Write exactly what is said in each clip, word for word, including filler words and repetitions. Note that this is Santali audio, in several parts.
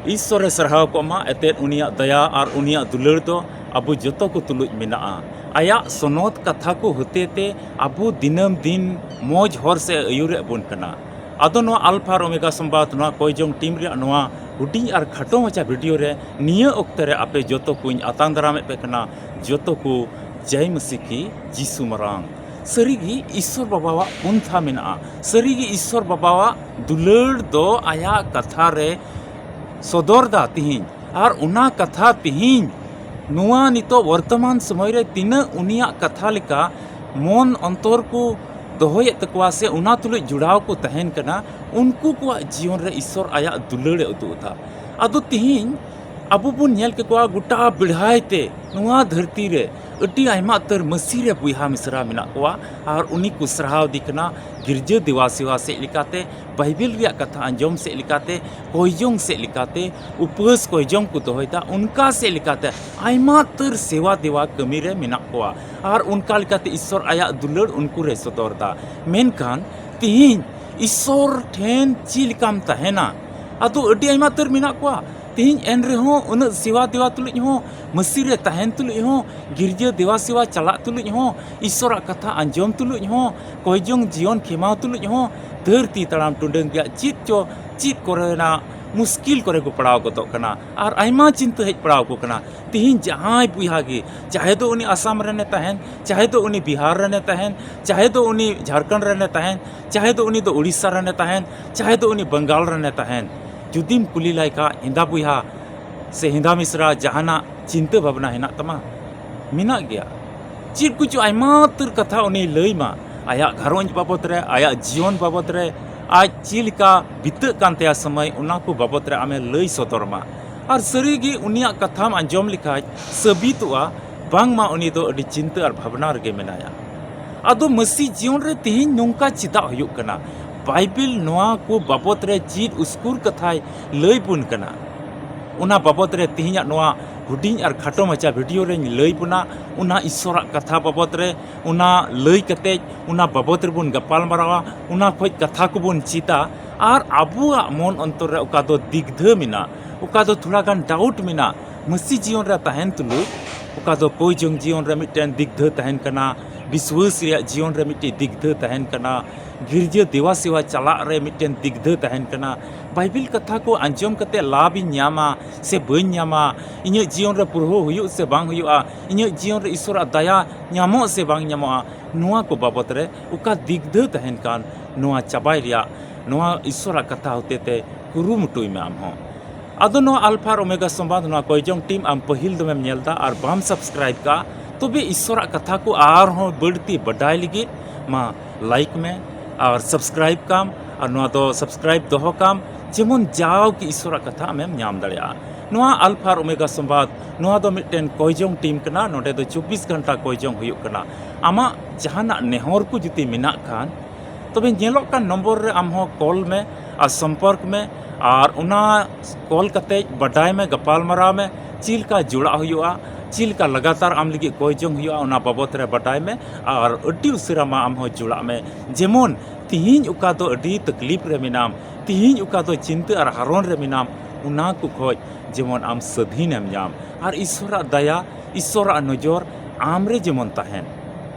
ᱤᱥᱥᱚᱨᱮ ᱥᱟᱨᱦᱟᱣ ᱠᱚᱜ ᱢᱟ, ᱮᱛᱮᱫ ᱩᱱᱤᱭᱟᱜ ᱫᱟᱭᱟ ᱟᱨ ᱩᱱᱤᱭᱟᱜ ᱫᱩᱞᱟᱹᱲ ᱫᱚ ᱟᱵᱚ ᱡᱚᱛᱚ ᱠᱚ ᱛᱩᱞᱩᱡ ᱢᱮᱱᱟᱜᱼᱟ᱾ ᱟᱭᱟᱜ ᱥᱚᱱᱚᱛ ᱠᱟᱛᱷᱟ ᱠᱚ ᱦᱚᱛᱮᱛᱮ ᱟᱵᱚ ᱫᱤᱱᱟᱹᱢ ᱫᱤᱱ ᱢᱚᱡᱽ ᱦᱚᱨ ᱥᱮᱫ ᱟᱹᱭᱩᱨᱮᱫ ᱵᱚᱱ ᱠᱟᱱᱟ᱾ ᱟᱫᱚ ᱱᱚᱣᱟ ᱟᱞᱯᱷᱟ ᱟᱨ ᱳᱢᱮᱜᱟ ᱥᱚᱢᱵᱟᱫ, ᱱᱚᱣᱟ ᱠᱚᱭᱡᱚᱝ ᱴᱤᱢ ᱨᱮᱭᱟᱜ ᱱᱚᱣᱟ ᱦᱩᱰᱤᱧ ᱟᱨ ᱠᱷᱟᱴᱚ ᱢᱟᱪᱷᱟ ᱵᱷᱤᱰᱤᱭᱳ ᱨᱮ ᱱᱤᱭᱟᱹ ᱚᱠᱛᱮ ᱨᱮ ᱟᱯᱮ ᱡᱚᱛᱚ ᱠᱚᱧ ᱟᱛᱟᱝ ᱫᱟᱨᱟᱢᱮᱫ ᱯᱮ ᱠᱟᱱᱟ, ᱡᱚᱛᱚ ᱠᱚ ᱡᱟᱭ ᱢᱟᱹᱥᱤ ᱠᱤ ᱡᱤᱥᱩ ᱢᱟᱨᱟᱝ᱾ ᱥᱟᱹᱨᱤᱜᱮ ᱤᱥᱥᱚᱨ ᱵᱟᱵᱟᱣᱟᱜ ᱯᱚᱱᱛᱷᱟ ᱢᱮᱱᱟᱜᱼᱟ᱾ ᱥᱟᱹᱨᱤᱜᱮ ᱤᱥᱥᱚᱨ ᱵᱟᱵᱟᱣᱟᱜ ᱫᱩᱞᱟᱹᱲ ᱫᱚ ᱟᱭᱟᱜ ᱠᱟᱛᱷᱟ ᱨᱮ ᱥᱚᱫᱚᱨ ᱫᱟ ᱛᱤᱦᱤᱧ᱾ ᱟᱨ ᱚᱱᱟ ᱠᱟᱛᱷᱟ ᱛᱤᱦᱤᱧ ᱱᱚᱣᱟ ᱱᱤᱛᱚᱜ ᱵᱚᱨᱛᱚᱢᱟᱱ ᱥᱚᱢᱚᱭ ᱨᱮ ᱛᱤᱱᱟᱹᱜ ᱩᱱᱤᱭᱟᱜ ᱠᱟᱛᱷᱟ ᱞᱮᱠᱟ ᱢᱚᱱ ᱚᱱᱛᱚᱨ ᱠᱚ ᱫᱚᱦᱚᱭᱮᱫ ᱛᱟᱠᱚᱣᱟ ᱥᱮ ᱚᱱᱟ ᱛᱩᱞᱩᱡ ᱡᱚᱲᱟᱣ ᱠᱚ ᱛᱟᱦᱮᱱ ᱠᱟᱱᱟ, ᱩᱱᱠᱩ ᱠᱚᱣᱟᱜ ᱡᱤᱭᱚᱱ ᱨᱮ ᱤᱥᱥᱚᱨ ᱟᱭᱟᱜ ᱫᱩᱞᱟᱹᱲ ᱮ ᱩᱫᱩᱜ ᱮᱫᱟ᱾ ᱟᱫᱚ ᱛᱤᱦᱤᱧ ᱟᱵᱚ ᱵᱚᱱ ᱧᱮᱞ ᱠᱮᱠᱚᱣᱟ ᱜᱚᱴᱟ ᱵᱮᱲᱦᱟᱭ ᱛᱮ ᱱᱚᱣᱟ ᱫᱷᱟᱹᱨᱛᱤ ᱨᱮ ᱟᱹᱰᱤ ᱟᱭᱢᱟ ᱩᱛᱟᱹᱨ ᱢᱟᱹᱥᱤ ᱨᱮ ᱵᱚᱭᱦᱟ ᱢᱤᱥᱨᱟ ᱢᱮᱱᱟᱜ ᱠᱚᱣᱟ ᱟᱨ ᱩᱱᱤ ᱠᱚ ᱥᱟᱨᱦᱟᱣ ᱫᱤ ᱠᱟᱱᱟ᱾ ᱜᱤᱨᱡᱟᱹ ᱫᱮᱣᱟ ᱥᱮᱣᱟ ᱥᱮᱫ ᱞᱮᱠᱟᱛᱮ, ᱵᱟᱭᱵᱮᱞ ᱨᱮᱭᱟᱜ ᱠᱟᱛᱷᱟ ᱟᱸᱡᱚᱢ ᱥᱮᱫ ᱞᱮᱠᱟᱛᱮ, ᱠᱚᱭᱡᱚᱝ ᱥᱮᱫ ᱞᱮᱠᱟᱛᱮ, ᱩᱯᱟᱹᱥ ᱠᱚᱭᱡᱚᱝ ᱠᱚ ᱫᱚᱦᱚᱭᱮᱫᱟ, ᱚᱱᱠᱟ ᱥᱮᱫ ᱞᱮᱠᱟᱛᱮ ᱟᱭᱢᱟ ᱩᱛᱟᱹᱨ ᱥᱮᱣᱟ ᱫᱮᱣᱟ ᱠᱟᱹᱢᱤ ᱨᱮ ᱢᱮᱱᱟᱜ ᱠᱚᱣᱟ᱾ ᱟᱨ ᱚᱱᱠᱟ ᱞᱮᱠᱟᱛᱮ ᱤᱥᱥᱚᱨ ᱟᱭᱟᱜ ᱫᱩᱞᱟᱹᱲ ᱩᱱᱠᱩ ᱨᱮ ᱥᱚᱫᱚᱨ ᱮᱫᱟ᱾ ᱢᱮᱱᱠᱷᱟᱱ ᱛᱤᱦᱤᱧ ᱤᱥᱥᱚᱨ ᱴᱷᱮᱱ ᱪᱮᱫ ᱞᱮᱠᱟᱢ ᱛᱟᱦᱮᱱᱟ? ᱟᱫᱚ ᱟᱹᱰᱤ ᱟᱭᱢᱟ ᱩᱛᱟᱹᱨ ᱢᱮᱱᱟᱜ ᱠᱚᱣᱟ᱾ ᱛᱤᱦᱤᱧ ᱮᱱ ᱨᱮᱦᱚᱸ ᱩᱱᱟᱹᱜ ᱥᱮᱣᱟ ᱫᱮᱣᱟ ᱛᱩᱞᱩᱡ ᱦᱚᱸ, ᱢᱟᱹᱥᱤ ᱨᱮ ᱛᱟᱦᱮᱱ ᱛᱩᱞᱩᱡ ᱦᱚᱸ, ᱜᱤᱨᱡᱟᱹ ᱫᱮᱣᱟ ᱥᱮᱣᱟ ᱪᱟᱞᱟᱜ ᱛᱩᱞᱩᱡ ᱦᱚᱸ, ᱤᱥᱥᱚᱨᱟᱜ ᱠᱟᱛᱷᱟ ᱟᱸᱡᱚᱢ ᱛᱩᱞᱩᱡ ᱦᱚᱸ, ᱠᱚᱭᱡᱚᱝ ᱡᱤᱭᱚᱱ ᱠᱷᱮᱢᱟᱣ ᱛᱩᱞᱩᱡ ᱦᱚᱸ, ᱫᱷᱟᱹᱨᱛᱤ ᱛᱟᱲᱟᱢ ᱴᱩᱰᱟᱹᱝ ᱨᱮᱭᱟᱜ ᱪᱮᱫ ᱪᱚ, ᱪᱮᱫ ᱠᱚᱨᱮᱱᱟᱜ ᱢᱩᱥᱠᱤᱞ ᱠᱚᱨᱮ ᱠᱚ ᱯᱟᱲᱟᱣ ᱜᱚᱫᱚᱜ ᱠᱟᱱᱟ ᱟᱨ ᱟᱭᱢᱟ ᱪᱤᱱᱛᱟᱹ ᱦᱮᱡ ᱯᱟᱲᱟᱣ ᱟᱠᱚ ᱠᱟᱱᱟ᱾ ᱛᱤᱦᱤᱧ ᱡᱟᱦᱟᱸᱭ ᱵᱚᱭᱦᱟ ᱜᱮ, ᱪᱟᱦᱮ ᱫᱚ ᱩᱱᱤ ᱟᱥᱟᱢ ᱨᱮᱱᱮ ᱛᱟᱦᱮᱱ, ᱪᱟᱦᱮ ᱫᱚ ᱩᱱᱤ ᱵᱤᱦᱟᱨ ᱨᱮᱱᱮ ᱛᱟᱦᱮᱱ, ᱪᱟᱦᱮ ᱫᱚ ᱩᱱᱤ ᱡᱷᱟᱲᱠᱷᱚᱸᱰ ᱨᱮᱱᱮ ᱛᱟᱦᱮᱱ, ᱪᱟᱦᱮ ᱫᱚ ᱩᱱᱤ ᱫᱚ ᱩᱲᱤᱥᱥᱟ ᱨᱮᱱᱮ ᱛᱟᱦᱮᱱ, ᱪᱟᱦᱮ ᱫᱚ ᱩᱱᱤ ᱵᱟᱝᱜᱟᱞ ᱨᱮᱱᱮ ᱛᱟᱦᱮᱱ, ᱡᱩᱫᱤᱢ ᱠᱩᱞᱤ ᱞᱟᱭ ᱠᱷᱟᱱ, ᱦᱮᱸᱫᱟ ᱵᱚᱭᱦᱟ ᱥᱮ ᱦᱮᱸᱫᱟ ᱢᱤᱥᱨᱟ, ᱡᱟᱦᱟᱱᱟᱜ ᱪᱤᱱᱛᱟᱹ ᱵᱷᱟᱵᱽᱱᱟ ᱦᱮᱱᱟᱜ ᱛᱟᱢᱟ? ᱢᱮᱱᱟᱜ ᱜᱮᱭᱟ᱾ ᱪᱮᱫ ᱠᱚᱪᱚ ᱟᱭᱢᱟ ᱩᱛᱟᱹᱨ ᱠᱟᱛᱷᱟ ᱩᱱᱤᱭ ᱞᱟᱹᱭ ᱢᱟ, ᱟᱭᱟᱜ ᱜᱷᱟᱨᱚᱸᱡᱽ ᱵᱟᱵᱚᱫ ᱨᱮ, ᱟᱭᱟᱜ ᱡᱤᱭᱚᱱ ᱵᱟᱵᱚᱫ ᱨᱮ, ᱟᱡ ᱪᱮᱫ ᱞᱮᱠᱟ ᱵᱤᱛᱟᱹᱜ ᱠᱟᱱ ᱛᱟᱭᱟ ᱥᱚᱢᱚᱭ, ᱚᱱᱟ ᱠᱚ ᱵᱟᱵᱚᱫ ᱨᱮ ᱟᱢᱮ ᱞᱟᱹᱭ ᱥᱚᱫᱚᱨ ᱢᱟ᱾ ᱟᱨ ᱥᱟᱹᱨᱤᱜᱮ ᱩᱱᱤᱭᱟᱜ ᱠᱟᱛᱷᱟᱢ ᱟᱸᱡᱚᱢ ᱞᱮᱠᱷᱟᱡ ᱥᱟᱹᱵᱤᱛᱚᱜᱼᱟ, ᱵᱟᱝᱢᱟ ᱩᱱᱤ ᱫᱚ ᱟᱹᱰᱤ ᱪᱤᱱᱛᱟᱹ ᱟᱨ ᱵᱷᱟᱵᱽᱱᱟ ᱨᱮᱜᱮ ᱢᱮᱱᱟᱭᱟ᱾ ᱟᱫᱚ ᱢᱟᱹᱥᱤ ᱡᱤᱭᱚᱱ ᱨᱮ ᱛᱮᱦᱮᱧ ᱱᱚᱝᱠᱟ ᱪᱮᱫᱟᱜ ᱦᱩᱭᱩᱜ ᱠᱟᱱᱟ? ᱵᱟᱭᱵᱮᱞ ᱱᱚᱣᱟ ᱠᱚ ᱵᱟᱵᱚᱛ ᱨᱮ ᱪᱮᱫ ᱩᱥᱠᱩᱨ ᱠᱟᱛᱷᱟᱭ ᱞᱟᱹᱭ ᱵᱚᱱ ᱠᱟᱱᱟ? ᱚᱱᱟ ᱵᱟᱵᱚᱛ ᱨᱮ ᱛᱮᱦᱮᱧᱟᱜ ᱱᱚᱣᱟ ᱦᱩᱰᱤᱧ ᱟᱨ ᱠᱷᱟᱴᱚ ᱢᱟᱪᱷᱟ ᱵᱷᱤᱰᱤᱭᱳ ᱨᱮᱧ ᱞᱟᱹᱭ ᱵᱚᱱᱟ᱾ ᱚᱱᱟ ᱤᱥᱥᱚᱨᱟᱜ ᱠᱟᱛᱷᱟ ᱵᱟᱵᱚᱛ ᱨᱮ, ᱚᱱᱟ ᱞᱟᱹᱭ ᱠᱟᱛᱮᱡ, ᱚᱱᱟ ᱵᱟᱵᱚᱛ ᱨᱮᱵᱚᱱ ᱜᱟᱯᱟᱞ ᱢᱟᱨᱟᱣᱟ, ᱚᱱᱟ ᱠᱷᱚᱡ ᱠᱟᱛᱷᱟ ᱠᱚᱵᱚᱱ ᱪᱮᱫᱟ᱾ ᱟᱨ ᱟᱵᱚᱣᱟᱜ ᱢᱚᱱ ᱚᱱᱛᱚᱨ ᱨᱮ ᱚᱠᱟ ᱫᱚ ᱫᱤᱜᱫᱷᱟᱹ ᱢᱮᱱᱟᱜ, ᱚᱠᱟ ᱫᱚ ᱛᱷᱚᱲᱟ ᱜᱟᱱ ᱰᱟᱣᱩᱴ ᱢᱮᱱᱟᱜ, ᱢᱟᱹᱥᱤ ᱡᱤᱭᱚᱱ ᱨᱮ ᱛᱟᱦᱮᱱ ᱛᱩᱞᱩᱡ ᱚᱠᱟ ᱫᱚ ᱠᱚᱭ ᱡᱚᱝ ᱡᱤᱭᱚᱱ ᱨᱮ ᱢᱤᱫᱴᱮᱱ ᱫᱤᱜᱽᱫᱷᱟᱹ ᱛᱟᱦᱮᱱ ᱠᱟᱱᱟ, ᱵᱤᱥᱣᱟᱹᱥ ᱨᱮᱭᱟᱜ ᱡᱤᱭᱚᱱ ᱨᱮ ᱢᱤᱫᱴᱮᱱ ᱫᱤᱜᱽᱫᱷᱟᱹ ᱛᱟᱦᱮᱱ ᱠᱟᱱᱟ, ᱜᱤᱨᱡᱟᱹ ᱫᱮᱣᱟ ᱥᱮᱣᱟ ᱪᱟᱞᱟᱜ ᱨᱮ ᱢᱤᱫᱴᱮᱱ ᱫᱤᱜᱽᱫᱷᱟᱹ ᱛᱟᱦᱮᱱ ᱠᱟᱱᱟ, ᱵᱟᱭᱵᱤᱞ ᱠᱟᱛᱷᱟ ᱠᱚ ᱟᱸᱡᱚᱢ ᱠᱟᱛᱮ ᱞᱟᱵᱷ ᱤᱧ ᱧᱟᱢᱟ ᱥᱮ ᱵᱟᱹᱧ ᱧᱟᱢᱟ, ᱤᱧᱟᱹᱜ ᱡᱤᱭᱚᱱ ᱨᱮ ᱯᱩᱨᱦᱟᱹᱣ ᱦᱩᱭᱩᱜ ᱥᱮ ᱵᱟᱝ ᱦᱩᱭᱩᱜᱼᱟ, ᱤᱧᱟᱹᱜ ᱡᱤᱭᱚᱱ ᱨᱮ ᱤᱥᱚᱨᱟᱜ ᱫᱟᱭᱟ ᱧᱟᱢᱚᱜ ᱥᱮ ᱵᱟᱝ ᱧᱟᱢᱚᱜᱼᱟ, ᱱᱚᱣᱟ ᱠᱚ ᱵᱟᱵᱚᱛ ᱨᱮ ᱚᱠᱟ ᱫᱤᱜᱽᱫᱷᱟᱹ ᱛᱟᱦᱮᱱ ᱠᱟᱱ, ᱱᱚᱣᱟ ᱪᱟᱵᱟᱭ ᱨᱮᱭᱟᱜ ᱱᱚᱣᱟ ᱤᱥᱚᱨᱟᱜ ᱠᱟᱛᱷᱟ ᱦᱚᱛᱮ ᱛᱮ ᱠᱩᱨᱩᱢᱩᱴᱩᱭ ᱢᱮ ᱟᱢ ᱦᱚᱸ᱾ ᱟᱫᱚ ᱱᱚᱣᱟ ᱟᱞᱯᱷᱟ ᱟᱨ ᱳᱢᱮᱜᱟ ᱥᱚᱢᱵᱟᱫ, ᱱᱚᱣᱟ ᱠᱚᱭ ᱡᱚᱝ ᱴᱤᱢ ᱟᱢ ᱯᱟᱹᱦᱤᱞ ᱫᱚᱢᱮᱢ ᱧᱮᱞ ᱮᱫᱟ ᱟᱨ ᱵᱟᱢ ᱥᱟᱵᱥᱠᱨᱟᱭᱤᱵ ᱠᱟᱜᱼᱟ, ᱛᱚᱵᱮ ᱤᱥᱚᱨᱟᱜ ᱠᱟᱛᱷᱟ ᱠᱚ ᱟᱨᱦᱚᱸ ᱵᱟᱹᱲᱛᱤ ᱵᱟᱰᱟᱭ ᱞᱟᱹᱜᱤᱫ ᱢᱟ ᱞᱟᱭᱤᱠ ᱢᱮ ᱟᱨ ᱥᱟᱵᱥᱠᱨᱟᱭᱤᱵ ᱠᱟᱢ, ᱟᱨ ᱱᱚᱣᱟ ᱫᱚ ᱥᱟᱵᱥᱠᱨᱟᱭᱤᱵ ᱫᱚᱦᱚ ᱠᱟᱢ, ᱡᱮᱢᱚᱱ ᱡᱟᱣ ᱜᱮ ᱤᱥᱚᱨᱟᱜ ᱠᱟᱛᱷᱟ ᱟᱢᱮᱢ ᱧᱟᱢ ᱫᱟᱲᱮᱭᱟᱜᱼᱟ᱾ ᱱᱚᱣᱟ ᱟᱞᱯᱷᱟ ᱟᱨ ᱳᱢᱮᱜᱟ ᱥᱚᱢᱵᱟᱫ, ᱱᱚᱣᱟ ᱫᱚ ᱢᱤᱫᱴᱮᱱ ᱠᱚᱭ ᱡᱚᱝ ᱴᱤᱢ ᱠᱟᱱᱟ᱾ ᱱᱚᱰᱮ ᱫᱚ ᱪᱚᱵᱵᱤᱥ ᱜᱷᱚᱱᱴᱟ ᱠᱚᱭ ᱡᱚᱝ ᱦᱩᱭᱩᱜ ᱠᱟᱱᱟ᱾ ᱟᱢᱟᱜ ᱡᱟᱦᱟᱱᱟᱜ ᱱᱮᱦᱚᱨ ᱠᱚ ᱡᱩᱫᱤ ᱢᱮᱱᱟᱜ ᱠᱷᱟᱱ, ᱛᱚᱵᱮ ᱧᱮᱞᱚᱜ ᱠᱟᱱ ᱱᱚᱢᱵᱚᱨ ᱨᱮ ᱟᱢ ᱦᱚᱸ ᱠᱚᱞ ᱢᱮ ᱟᱨ ᱥᱚᱢᱯᱚᱨᱠ ᱢᱮ, ᱟᱨ ᱚᱱᱟ ᱠᱚᱞ ᱠᱟᱛᱮ ᱵᱟᱰᱟᱭ ᱢᱮ, ᱜᱟᱯᱟᱞ ᱢᱟᱨᱟᱣ ᱢᱮ, ᱪᱮᱫ ᱞᱮᱠᱟ ᱡᱩᱲᱟᱜ ᱦᱩᱭᱩᱜᱼᱟ, ᱪᱮᱫ ᱞᱮᱠᱟ ᱞᱟᱜᱟᱛᱟᱨ ᱟᱢ ᱞᱟᱹᱜᱤᱫ ᱠᱚᱭ ᱡᱚᱝ ᱦᱩᱭᱩᱜᱼᱟ, ᱚᱱᱟ ᱵᱟᱵᱚᱛ ᱨᱮ ᱵᱟᱰᱟᱭ ᱢᱮ᱾ ᱟᱨ ᱟᱹᱰᱤ ᱩᱥᱟᱹᱨᱟ ᱢᱟ ᱟᱢ ᱦᱚᱸ ᱡᱩᱲᱟᱜ ᱢᱮ᱾ ᱡᱮᱢᱚᱱ ᱛᱤᱦᱤᱧ ᱚᱠᱟ ᱫᱚ ᱟᱹᱰᱤ ᱛᱟᱠᱞᱤᱯ ᱨᱮ ᱢᱮᱱᱟᱢ, ᱛᱤᱦᱤᱧ ᱚᱠᱟ ᱫᱚ ᱪᱤᱱᱛᱟᱹ ᱟᱨ ᱦᱟᱨᱚᱱ ᱨᱮ ᱢᱮᱱᱟᱢ, ᱚᱱᱟ ᱠᱚ ᱠᱷᱚᱡ ᱡᱮᱢᱚᱱ ᱟᱢ ᱥᱟᱹᱫᱷᱤᱱᱮᱢ ᱧᱟᱢ ᱟᱨ ᱤᱥᱚᱨᱟᱜ ᱫᱟᱭᱟ, ᱤᱥᱚᱨᱟᱜ ᱱᱚᱡᱚᱨ ᱟᱢ ᱨᱮ ᱡᱮᱢᱚᱱ ᱛᱟᱦᱮᱱ᱾